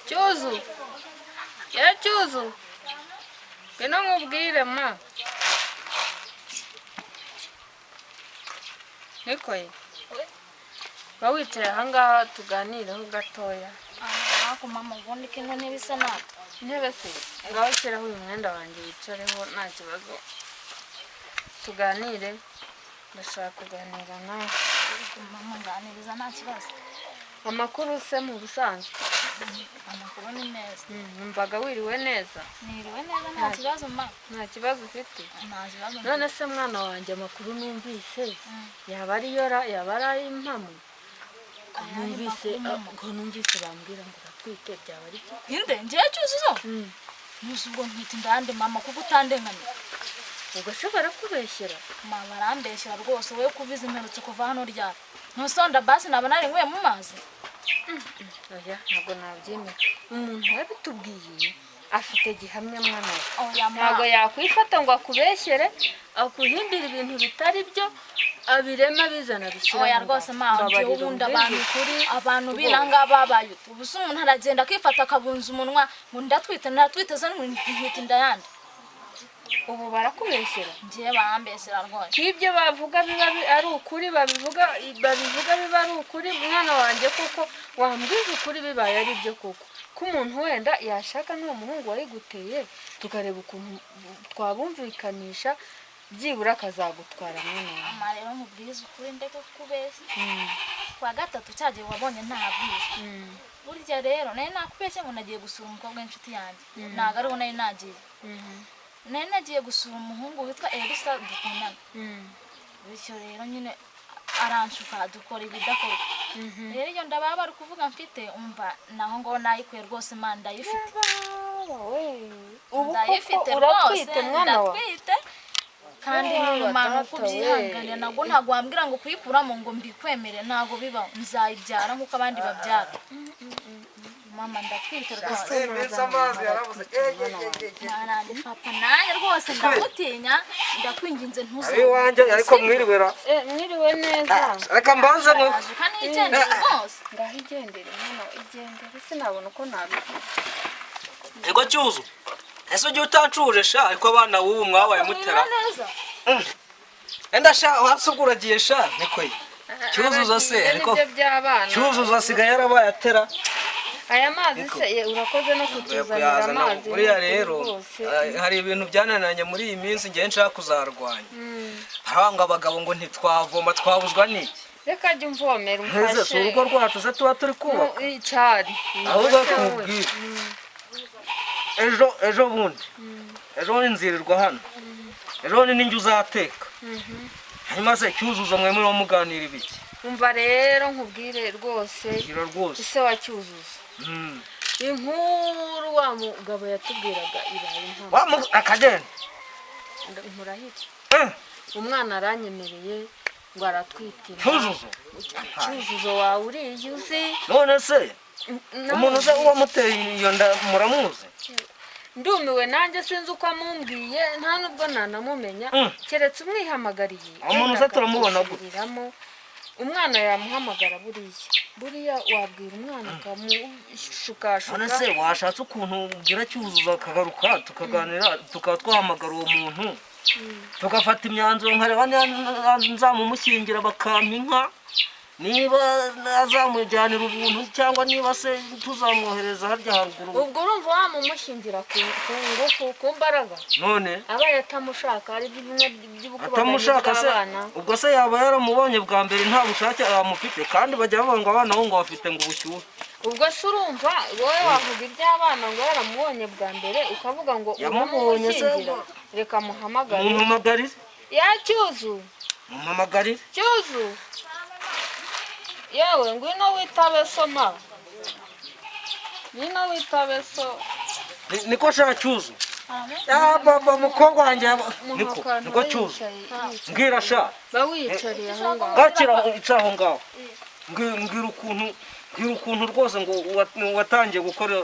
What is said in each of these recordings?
Cyuzu, ye Cyuzu, ngwino nkubwire ma. Niko ye, ba wicaye ahangaha tuganireho gatoya. Ariko mama, ubundi ko ino ntebe isa nabi. Intebe se? Ngaho shyiraho uyu mwenda wanjye wicareho, nta kibazo, tuganire, ndashaka kuganira nawe. Mama, nganiriza, nta kibazo. Amakuru se mu busanzwe? Amakuru ni meza. Numvaga wiriwe neza. Niriwe neza, nta kibazo ma. Nta kibazo ufite? Nta kibazo. None se mwana wanjye, amakuru numvise yaba ariyo ra, yaba ari ay'impamo? Ko Ayahe numvise makuru, mama? Ko numvise bambwira ngo uratwite, byaba ari byo? Inde? Ngewe Cyuzuzo? Ntuzi ubwo ntwite indande mama, kuko utandenganiye. Ubwo se barakubeshyera? Ma, barambeshyera rwose. Wowe kubizi, mperutse kuva hano ryari? Ntusonda basi naba narinyweye mu mazi. Oya, ntabwo nabyemera. Umuntu wabitubwiye afite gihamya, mwana we. Oya ma. Ntabwo yakwifata ngo akubeshyere, akuhimbire ibintu bitari byo, abirema abizana abishyira Oya mu rwose ma, mbabarira, njyewe ubundi umbwize abantu ukuri abantu rwose. binanga babaye ubu se umuntu aragenda akifata akabunza umunwa ngo ndatwite, ndatwite se, ntwite inda yandi? Ubu barakubeshyera. Njyewe barambeshyera rwose. Ko ibyo bavuga biba ari ukuri, babivuga biba ari ukuri, mwana wanjye, kuko wambwiza ukuri bibaye ari byo koko, ko umuntu wenda yashaka n'uwo muhungu wayiguteye, tukareba ukuntu twabumvikanisha, byibura akazagutwara, mwana wanjye. Mama, rero nkubwize ukuri, ndeke kukubeshya. Kuwa gatatu cyagiye wabonye ntabwije. Burya rero nari nakubeshye ngo nagiye gusura umukobwa w'inshuti yanjye, ntabwo ariho nari nagiye. Nari nagiye gusura umuhungu witwa Elisa dukundana. Bityo rero nyine aranshuka, dukora ibidakorwa. Rero iyo ndababa bari kuvuga mfite, umva naho ngo nayikuye rwose ma, ndayifite. Ubu Ndayifite koko rwose. uratwite, mwana wa? Ndatwite kandi Yewe nyuma ni data ukubyihanganira. we. Ntabwo wambwira ngo kuyikuramo ngo mbikwemere, ntabwo bibaho. Nzayibyara nk'uko abandi babyara. Mama, ndatwite rwose. Iminsi amazi yarabuze. Mwaranjye papa, nanjye rwose ndamutinya, ndakwinginze ntuze. Ari iwanjye ariko mwiriwera. Mwiriwe neza. Reka mbanze ngo Araje kanigendere rwose. Ngaho igendere, mwana wa, igendere, sinabona uko nabivuga. Ego Cyuzu, ese ujya utancuje sha? Ariko abana b'ubu mwabaye mutera. Mwiriwe neza. Enda sha, wasubwo uragiye sha? Niko ye Cyuzuzo se? Aragiye. Ariko Nibyo by'abana. Cyuzuzo asigaye yarabaye atera. Aya mazi se ye, urakoze no kutuzanira kuyazana. amazi. Buriya ni ukuri rero rwose. Hari ibintu byananiranye muri iyi minsi ngewe nshaka kuzarwanya. Haravuga ngo abagabo ngo ntitwavoma, twabuzwa n'iki? Reka jya umvomera. Nteze si umfashe. urugo rwacu se tuba turi kubaka? Cyari. Ahubwo nkubwire, ejo ejo bundi, ejo bundi nzirirwa hano, ejo bundi ninjye uzateka. Hanyuma se Cyuzuzo mwe murimo muganira ibiki? Umva rero nkubwire rwose. Gira rwose. Ise wa Cyuzuzo, inkuru wa mugabo yatubwiraga ibaye impamo. Wa akagenda. Nkurahire. Eh, Umwana aranyemereye ngo aratwite inda. Cyuzuzo? Cyuzuzo wawe uriya uzi. None se umuntu uze uwamuteye iyo nda muramuzi? Ndumiwe nanjye, sinzi uko amumbwiye, nta nubwo nanamumenya. Keretse umwihamagariye. Umuntu wenda uza turamubona gute? akagusubiriramo. Umwana yamuhamagara buriya, buriya wabwira umwana akamushukashuka. None se washatse ukuntu ubwira Cyuzuzo akagaruka tukaganira, tukaba twahamagara uwo muntu, tugafata imyanzuro, nkareba niba nzamumushyingira bakampa inka, niba azamujyanira ubuntu, cyangwa niba se tuzamwohereza harya haruguru? Ubwo urumva wamumushyingira ku ngufu, ku mbaraga? None Abaye atamushaka, ari byo bimwe by'ubukubaganyi atamushaka se? bw'abana. Ubwo se yaba yaramubonye bwa mbere nta bushake amufite? Kandi bajya bavuga ngo abana bo ngo bafite ngo ubushyuhe. Ubwo se urumva wowe wavuga iby'abana ngo yaramubonye bwa mbere, ukavuga ngo Yamubonye se uramumushyingira? Reka muhamagare. Mumpamagarire. Ya Cyuzu. Mumpamagarire. Cyuzu yewe, ngwino witabe soma, ngwino witabe so. Niko sha Cyuzu ya baba, mukobwa wanjye niko. Muhakana. Niko Cyuzu, mbwira sha. Ba wiyicariye aho ngaho. Gakira ica aho ngaho. Mbwira ukuntu rwose ngo watangiye gukora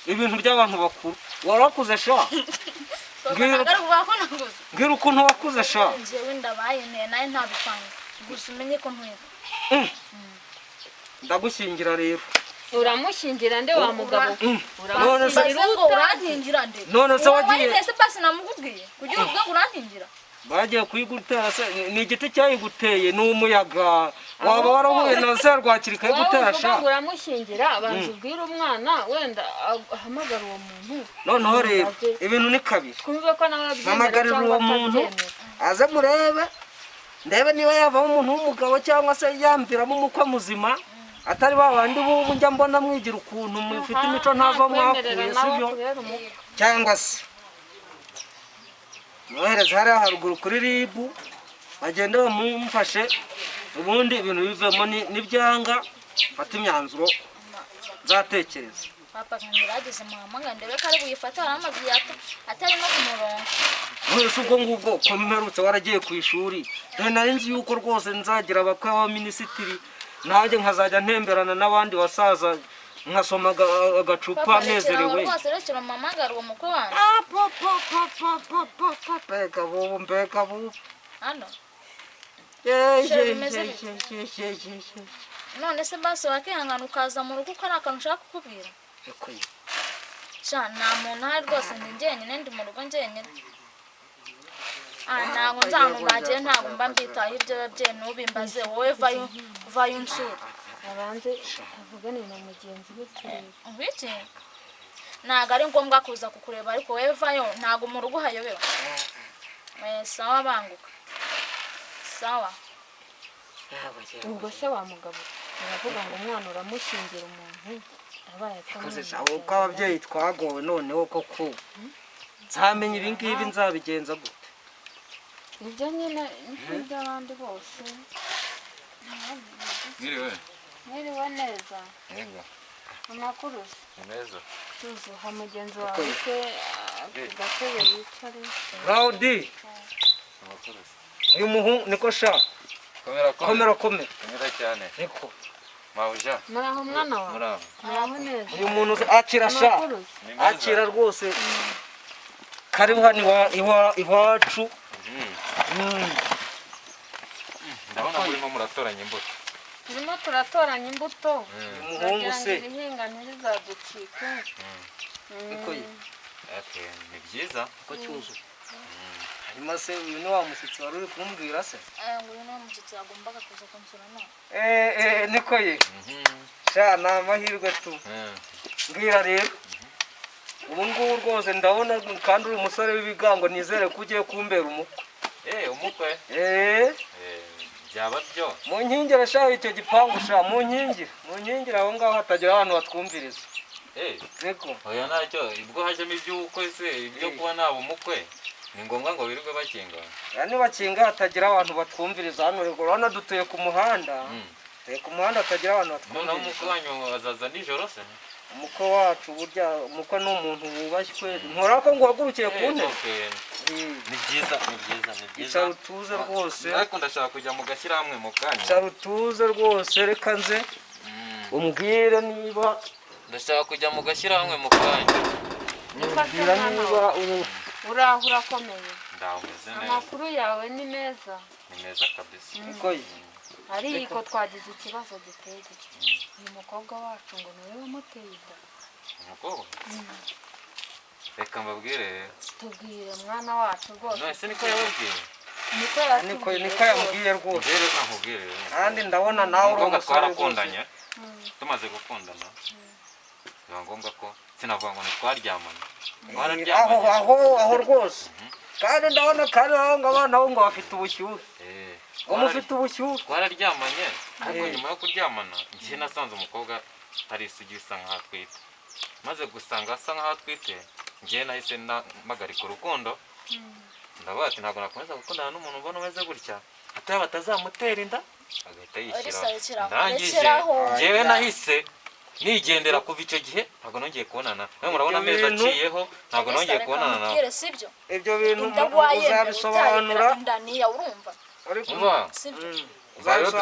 ibintu by'abantu bakuru, warakuze sha. Mbwira. Ntabwo ari ukuvuga ko naguze. Mbwira ukuntu wakuze sha. Njyewe ndabaye ne nawe ntabipanga, gusa umenye ko ntwite. Ndagushyingira rero. Uramushyingira nde wa mugabo? None se Mbaze ngo urankingira nde? None se Uwo wagiye- wayitese pasi namukubwiye kugira uvuge ngo urankingira. Bagiye kuyigutera se ni igiti cyayiguteye, ni umuyaga waba warahuye na serwakira Wowe ikayigutera uvuga sha? ngo uramushyingira, banza ubwire umwana, wenda ahamagara uwo muntu. Noneho rero ibintu ni kabiri. Twumve ko nawe abyemera Mpamagarira cyangwa uwo muntu atabyemera. aze murebe, ndebe niba yavamo umuntu w'umugabo cyangwa se yamviramo umukwe muzima, atari ba bandi b'ubu njya mbona mwigira ukuntu mufite imico ntava Nakwemerera mwakuye, nawe sibyo? akubera umukwe. Cyangwa se mwohereze hariya haruguru kuri RIB, bagende bamumfashe, ubundi ibintu bivemo. Nibyanga mfate imyanzuro nzatekereza. Papa, ngerageze muhamagare ndebe ko ari buyifate, hari amazi atari no ku murongo. Wese ubwo ngubwo ko mperutse waragiye ku ishuri, dore nari nzi yuko rwose nzagira abakwe b'abaminisitiri, nanjye nkazajya ntemberana n'abandi basaza, nkasoma agacupa Papa, rekera aho. nezerewe. Rwose rekera muhamagare uwo mukwe wanjye. Ah, pa, pa, pa, pa, pa, pa, pa, mbega bubu, mbega bubu! Hano. Ye, Sheri, ye, bimeze ye, bite? ye, ye, ye, ye. None se basi wakihangana ukaza mu rugo, ko ari akantu ushaka kukubwira? Ariko ye. Sha, nta muntu ahari rwose, ndi njyenyine, ndi mu rugo njyenyine. Ah, ntabwo nzantu bagiye, ntabwo mba mbitaho iby'ababyeyi, ntubimbaze wowe, vayo vayo unsura. Abanze avugane na mugenzi we turebe. Ngwiki? Ntabwo ari ngombwa kuza kukureba, ariko wowe vayo, ntabwo mu rugo hayobewe. Eh, sawa, banguka, sawa. Ubwo se wa mugabo, uravuga ngo umwana uramushyingira umuntu abaye Koze atamwemera? sha, uko ababyeyi twagowe noneho koko, nzamenya ibi ngibi nzabigenza gute? Ibyo nyine nk'iby'abandi bose. Mwiriwe. Mwiriwe neza. Yego. Amakuru se? Ni meza. Tuzuha mugenzi wawe se ku gatebe yicare. Claudi. Amakuru se? Uyu muhungu niko sha. Komera komera. Komera komera. Komera cyane. Niko. Mabuja. Muraho mwana wawe. Muraho. Muraho neza. Uyu muntu akira sha. Amakuru se? Ni meza. Akira rwose, karibu hano iwacu. Ndabona murimo muratoranya imbuto. Turimo turatoranya imbuto. Uyu muhungu Turagira ngo se ibihinga ntibizaducike. Niko ye. Okay, ni byiza. Ko cyuzuye. Hanyuma se uyu ni wa mushyitsi wari uri kumbwira se? Eh, ngo uyu niwe mushyitsi yagombaga kuza kunsura none. Eh eh, niko ye. Sha, ni amahirwe tu. Mbwira rero, ubu ngubu rwose ndabona kandi uri umusore w'ibigango, nizere ko ugiye kumbera umukwe. Eh, umukwe. Eh. Eh, byaba byo. Mu nkingire sha, icyo gipangu sha, mu nkingire, mu nkingire aho ngaho hatagira abantu batwumviriza. Eh, Niko. oya ntacyo, ubwo hajemo iby'ubukwe se, ibyo kuba naba umukwe. Ni ngombwa ngo birirwe bakinga. Ya, nibakinga hatagira abantu batwumviriza hano. Rego urabona dutuye ku muhanda, dutuye ku muhanda, hatagira abantu Noneho umukwe batwumviriza. wanyu azaza nijoro se? Umukwe wacu, burya umukwe ni umuntu wubashywe, ntora ko ngo uhagurukiye ku Eh, ntebe. okay. Eh, Ni byiza, ni byiza, ni byiza. Icara utuze rwose. Ariko ndashaka kujya mu gashyirahamwe mu kanya. Icara utuze rwose, reka nze umbwire niba Ndashaka kujya mu gashyirahamwe mu kanya. Niko se mbwira mwana niba wawe. uru Uraho urakomeye? Ndaho meze neza. Amakuru yawe ni meza? Ni meza kabisa. Niko ye. Ariko twagize ikibazo giteye gitya: uyu mukobwa wacu ngo niwe wamuteye inda. Umukobwa? Reka mbabwire rero. Tubwire mwana wacu rwose. None se niko yababwiye? Niko Niko. yatubwiye Niko yambwiye rwose. Njyewe reka nkubwire rero. Kandi ndabona nawe uri Umukobwa umusore rwose. twarakundanye. Tumaze gukundana biba ngombwa ko, sinavuga ngo ntitwaryamana. Aho Twararyamanye. aho aho rwose, kandi ndabona kandi aho ngo abana bo ngo bafite ubushyuhe, ngo mufite ubushyuhe. Twararyamanye ariko Eh. nyuma yo kuryamana njye nasanze umukobwa atari isugi, bisa nkaho atwite. Maze gusanga asa nkaho atwite, njye nahise mpagarika urukundo, ndavuga ati ntabwo nakomeza gukundana n'umuntu mbona umeze gutya, hato yaba atazamutera inda agahita Elisa, yishyiraho. rekeraho, Ndangije rekeraho. njyewe nahise nigendera. Kuva icyo gihe ntabwo nongeye kubonana nawe, murabona Ibyo amezi bintu- aciyeho, ntabwo Elisa, nongeye reka kubonana nawe. nkubwire, sibyo? Ibyo bintu Inda wayemera uzabisobanura utayemera, inda niya, urumva? ariko Umva Sibyo? uzabisobanura.